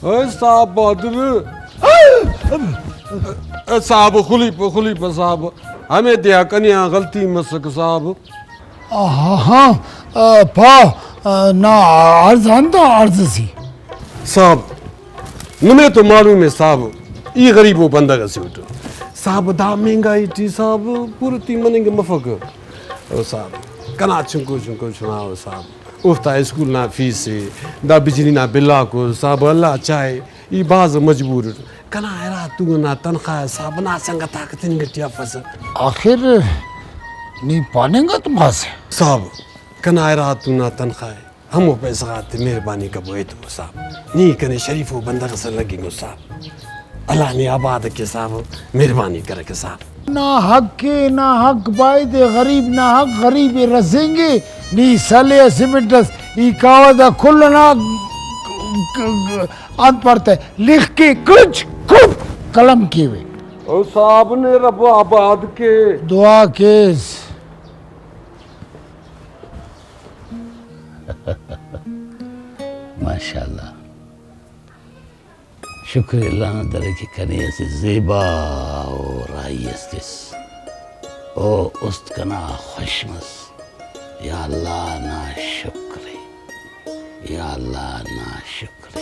اے صاحب بہادر۔ اے صاحب خلیفہ، خلیفہ صاحب، ہمے دیا کنے آ غلطی مسک صاحب۔ آہا، آ، پا، آ، نا عرض آن دا عرض سی۔ صاحب، نمے تو معلوم ءِ صاحب، ای غریب و بندغ اسے اٹو۔ صاحب، دا مہنگائی ٹی صاحب، پورتی مننگ مفک۔ او صاحب، کنا چنکو چنکو چنا او صاحب۔ اوفتا اسکول نا فیس ءِ، دا بجلی نا بل آکو صاحب، اللہ چاہے، ای بھاز مجبور اٹ۔ کنا ارا تو نا تنخواہ صاحب نا سنگت آک تننگ ٹی افسہ۔ آخر نی پاننگت مس۔ صاحب، کنا ارا تو نا تنخواہ ہمو پیسہ غاتے مہربانی کبو ایتبو صاحب۔ نی کنے شریفو بندغ ئسے لگنگ او صاحب۔ اللہ نے آباد کے صاحب، مہربانی کرے کے صاحب۔ نا حق ءِ، نا حق بایدے، غریب نا حق غریب ءِ رسینگے۔ نی سلے اسہ منٹ اس، ای کاوہ دا کل ئنا انت پڑتہ لکھ کے کچ کپ قلم کیوہ۔ او صاحب نے رب آباد کے۔ دعا کیس۔ ماشاءاللہ۔ شکر اللہ نا درے کہ کنے اسہ زیبا و راہی اس تس۔ او است کنا خوش مس۔ یا اللہ نا شکر ءِ۔ یا اللہ نا شکر ءِ۔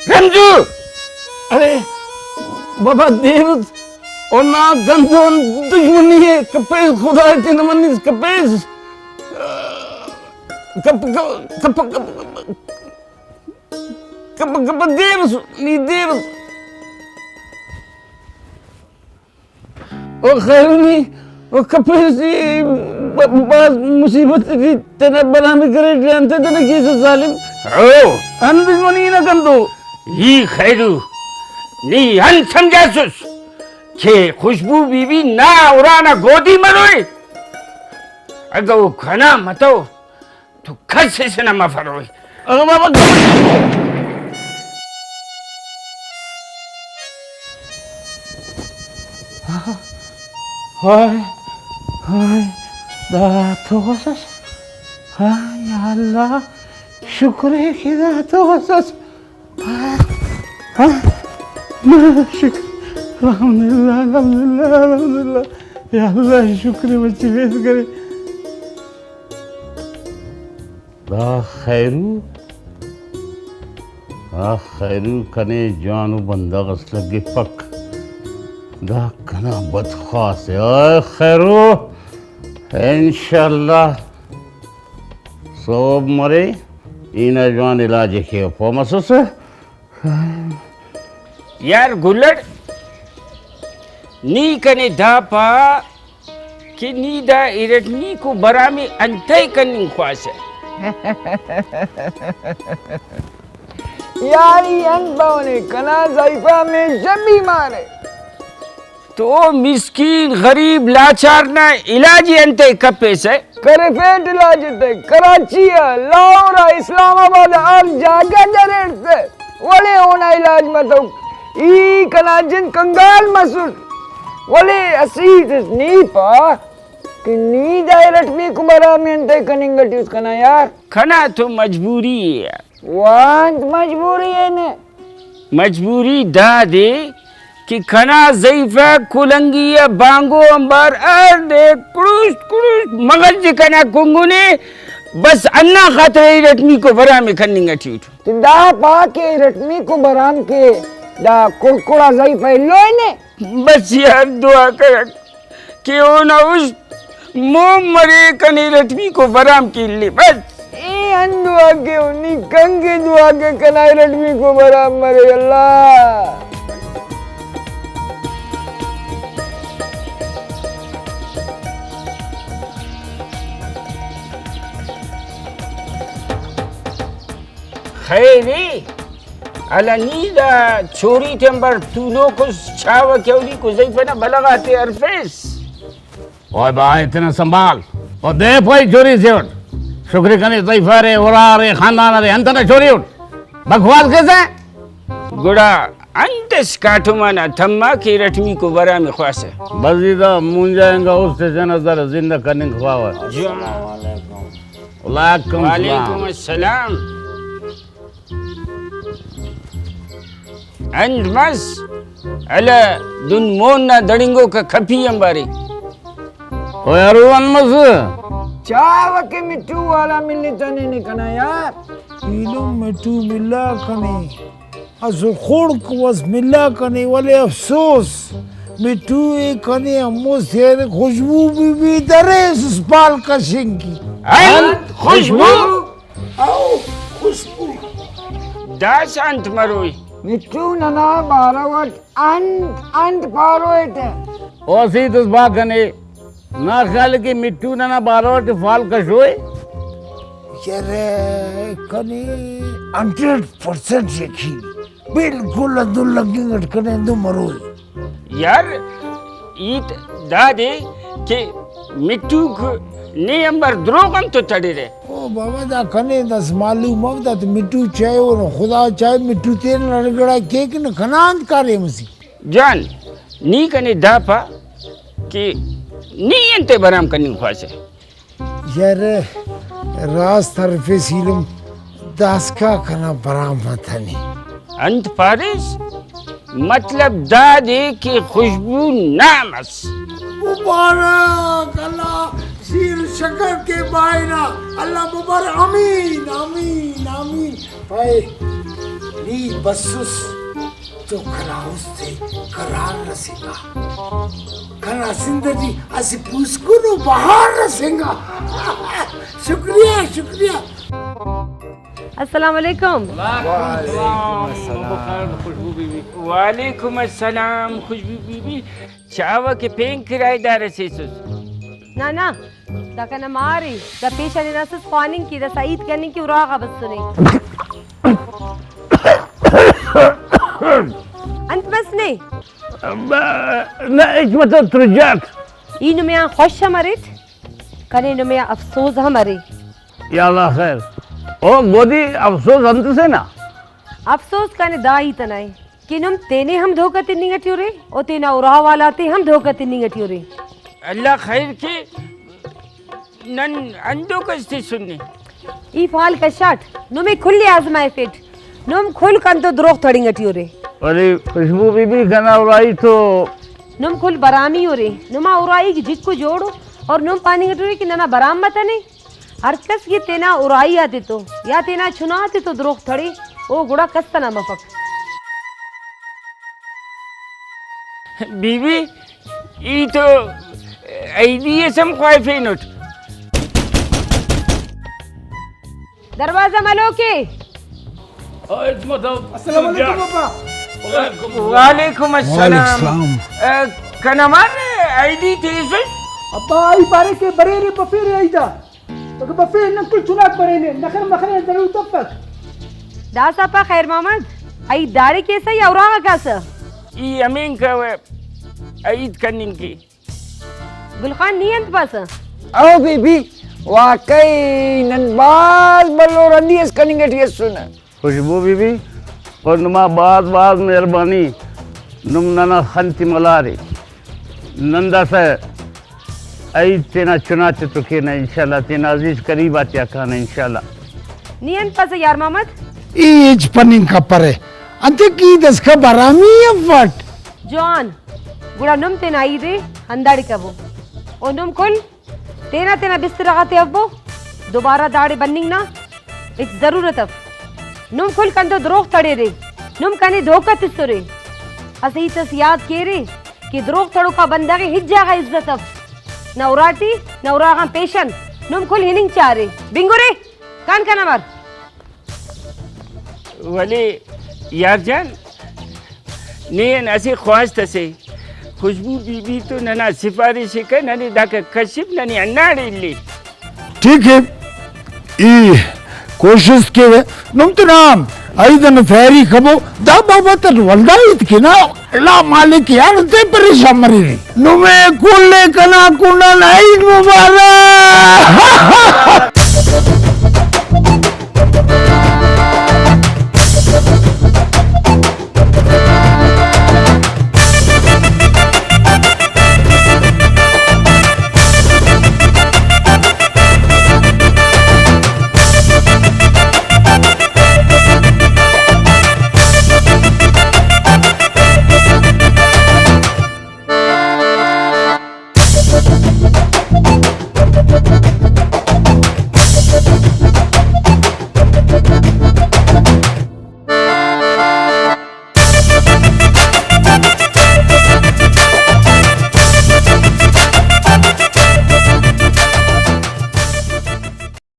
رمزو! ارے بابا دیر اس، او نا گندون دشمنی ءِ، کپیس خدا ءِ تینا منس کپیس۔ کپ، کپ، کپ، کپ، کپ، کپ، دیر اس، نی دیر اس۔ او خیر نی، او کپیس ای ب-، بھاز مصیبت ٹی تینا برام ءِ کریٹ، انت تینا کیسہ ظالم۔ او۔ انت دشمنی نا کنتو۔ ای خیرو، نی انت سمجھاسس کہ خوشبو بی بی نا ارانا گودی مروئے؟ اگہ او کنا متو تو کس اسے نا مفروئے۔ او بابا۔ ہائے، ہائے، دا تو غوث اس۔ ہائے یا اللہ، شکر ہے کہ دا تو غوث اس۔ ہاں، ہاں، شکر۔ الحمدللہ، الحمدللہ، الحمدللہ۔ یا اللہ، شکر ہے، بچے فیس کرے۔ دا خیرو؟ آ خیرو کنے جوانو بندغ اس لگپک۔ دا کنا بدخواس ءِ۔ آ خیرو، انشاءاللہ سوب مرے، ای نا جوان علاج ءِ کیو، پہہ مسوسہ۔ یار گلڑ، نی کنے دا پا کہ نی دا ارٹمیکو برام ءِ انتئے کننگ خواسہ؟ یار ای انت پاونے، کنا زائیفہ ہمیشہ بیمار ءِ۔ تو مسکین غریب لاچار نا علاج ءِ انتئے کپیسہ؟ کرفیٹ علاج تے، کراچی آ، لاہور آ، اسلام آباد آ، ہر جاگہ دریٹ تہ، ولے اونا علاج متوک۔ ای کنا جند کنگال مسٹ، ولے اسہ ہیت اس نی پا کہ نی دا ارٹمیکو برام ءِ انتئے کننگ ٹی اس کنا یار؟ کنا تو مجبوری ءِ یار۔ وانت مجبوری ءِ نے؟ مجبوری دادے کہ کنا زئیفہ کلنگی آ بانگو آنبار ہر دے کڑوشت کڑوشت مغل تے کنا کنگنے، بس ہندا خاطر ارٹمیکو برام ءِ کننگ ٹی اٹ۔ تو دا پا کہ ارٹمیکو برام کہ دا کڑکڑا زئیفہ ایلو ءِ نے؟ بس یار دعا کرک کہ اونا است مون مرے، کنے ارٹمیکو برام کے الے بس۔ اے انت دعا کیو، نی کنکے دعا کے کنا ارٹمیکو برام مرے اللہ۔ خیر ءِ، ہلا نی دا چوری تے آنبار تولوک اس، چاوہ کہ اولیکو زئیفہ نا بلغ آتے ہرفیس۔ اوئے با، اتنا سنبھال۔ او دے پوئی چوری سے اٹ۔ شکر کنے زئیفہ ارے، ارا ارے، خاندان ارے، انت نا چوری اٹ۔ بکواس کیسہ؟ گڑا انت اس کاٹم آ نا تما کہ ارٹمیکو برام ءِ خواسہ؟ بس ای دا مونجا انگا است اسے نا در زندہ کننگ خواوہ۔ جان۔ وعلیکم السلام۔ وعلیکم السلام۔ انت مس؟ ہلہ دن مون نا دڑنگوکا کپی آنبارے۔ او یارو انت مس؟ چاوہ کہ مٹو والا ملتنے نے کنا یار۔ ایلم مٹو ملا کنے۔ اسہ خڑک وس ملا کنے، ولے افسوس مٹو ءِ کنے ہمو سیر خوشبو بی بی دریسس پال کشنگ کی۔ انت خوشبو؟ او خوشبو۔ داسہ انت مروئی؟ مٹو ننا بارو اٹ انت انت پاروئے تہ؟ او اسہ ہیت اس با کنے، نا خیال کہ مٹو ننا بارو اٹ فال کشوئے؟ یار کنے ہنڈریڈ پرسینٹ یقین، بالکل ہندن لگنگ اٹ کنے ہندن مروئے۔ یار، ہیت دادے کہ مٹوک نے آنبار دروغ ہم تو تڑرہ۔ او بابا، دا کنے داسہ معلوم مف، دا تو مٹو چائے او نہ خدا چائے، مٹو تینا رگڑا کیک نہ، کنا انت کاریم اسی۔ جان، نی کنے دا پا کہ نی انتے برام کننگ خواسہ؟ یار، راست ہرفے سیلم، داسکا کنا برام متنے۔ انت پاریس؟ مطلب دادے کہ خوشبو نام اس۔ مبارک، اللہ شیر شکر کے بائنا، اللہ مبارک، آمین، آمین، آمین۔ پائے، نی بسس۔ تو کنا است ءِ قرار رسینگا، کنا زند ٹی اسہ پوسکنو بہار رسینگا۔ شکریہ، شکریہ۔ السلام علیکم۔ وعلیکم السلام۔ خوشبو بی بی۔ وعلیکم السلام خوشبو بی بی۔ چاوہ کہ پین کرایہ دار اس ایسس۔ نہ نہ، دا کنا مار ءِ، دا پیشن ہناسس خواننگ کہ، دا سعید کننگ کہ اراغا بسنے۔ انت مس نے؟ نہ، ہچ متو ترجاٹ۔ ای نمے آن خوش ہم اریٹ، کنے نمے آ افسوز ہم ارے۔ یا اللہ خیر۔ او گودی افسوز انت سے نا؟ افسوز کنے دا ہیت ئنا ءِ۔ کہ نم تینے ہم دھوکہ تننگ ٹی ارے و تینا اراوالاتے ہم دھوکہ تننگ ٹی ارے۔ اللہ خیر کے، نن ہندوکس تسنے۔ ای فال کشاٹ، نمے کل ءِ آزمائفٹ، نم کل کنتو دروغ تڑنگ ٹی ارے۔ ارے خوشبو بی بی، کنا ارائی تو۔ نم کل برامی ارے، نما ارائی جکو جوڑو اور نم پاننگ ٹی ارے کہ ننا برام متنے۔ ہر کس کہ تینا ارائی آتتو یا تینا چنا تتو دروغ تڑے، او گڑا کس ئنا مفک۔ بی بی، ای تو عیدی اس ہم خواہفینٹ۔ دروازہ ملو کے۔ السلام علیکم ابا۔ وعلیکم السلام۔ وعلیکم السلام۔ اے، کنا مار عیدی تیسس؟ ابا، ای پارے کہ بریرے بفیرے عیدا۔ اگہ بفے نن کل چناک برینے، نخر مخر نا ضرورت افک۔ داسہ پا خیر محمد، عید داڑے کیسہ یا اراغا کاسہ؟ ای ہمینکہ عید کننگ کے۔ گل خان، نی انت پاسہ؟ او بی بی، واقعی نن بھاز بھلو رندی اس کننگ ٹی اسنہ۔ خوشبو بی بی، او نما بھاز بھاز مہربانی، نم ننا خن تے ملارے۔ نن داسہ عید تینا چنا تے تو کینہ انشاءاللہ، تینا عزیز قریب آتیا کانہ انشاءاللہ۔ نی انت پاسہ یار محمد؟ ای ہچ پننگ کپرے، انتئے کہ ای داسکان برامی افٹ۔ جوان، گڑا نم تینا عید ءِ ہنداڑے کبو۔ او نم کل تینا تینا بسترہ غاتے ابو، دوبارہ داڑے بننگ نا ہچ ضرورت اف۔ نم کل کنتو دروغ تڑیرے، نم کنے دھوکہ تسرے۔ اسہ ہیت اس یات کیرے کہ دروغ تڑوکا بندغ ءِ ہچ جاگہ عزت اف، نہ اراٹی نہ اراغان پیشن۔ نم کل ہننگ چارے۔ بنگرے، کان کنا مار۔ ولے یار جان، نے ان اسہ خواست اسے، خوشبو بی بی تو ننا سفارش ءِ کر، ننے داکا کشف، ننے ہنداڑے الی۔ ٹھیک ہے، ای کوشست کیوہ، نم تینا عید انا تیاری کبو، دا بابت اٹ ولدا ہیت کینہ۔ اللہ مالک یار تے پریشان مریرے۔ نمے کل ءِ کنا کنڈان عید مبارک۔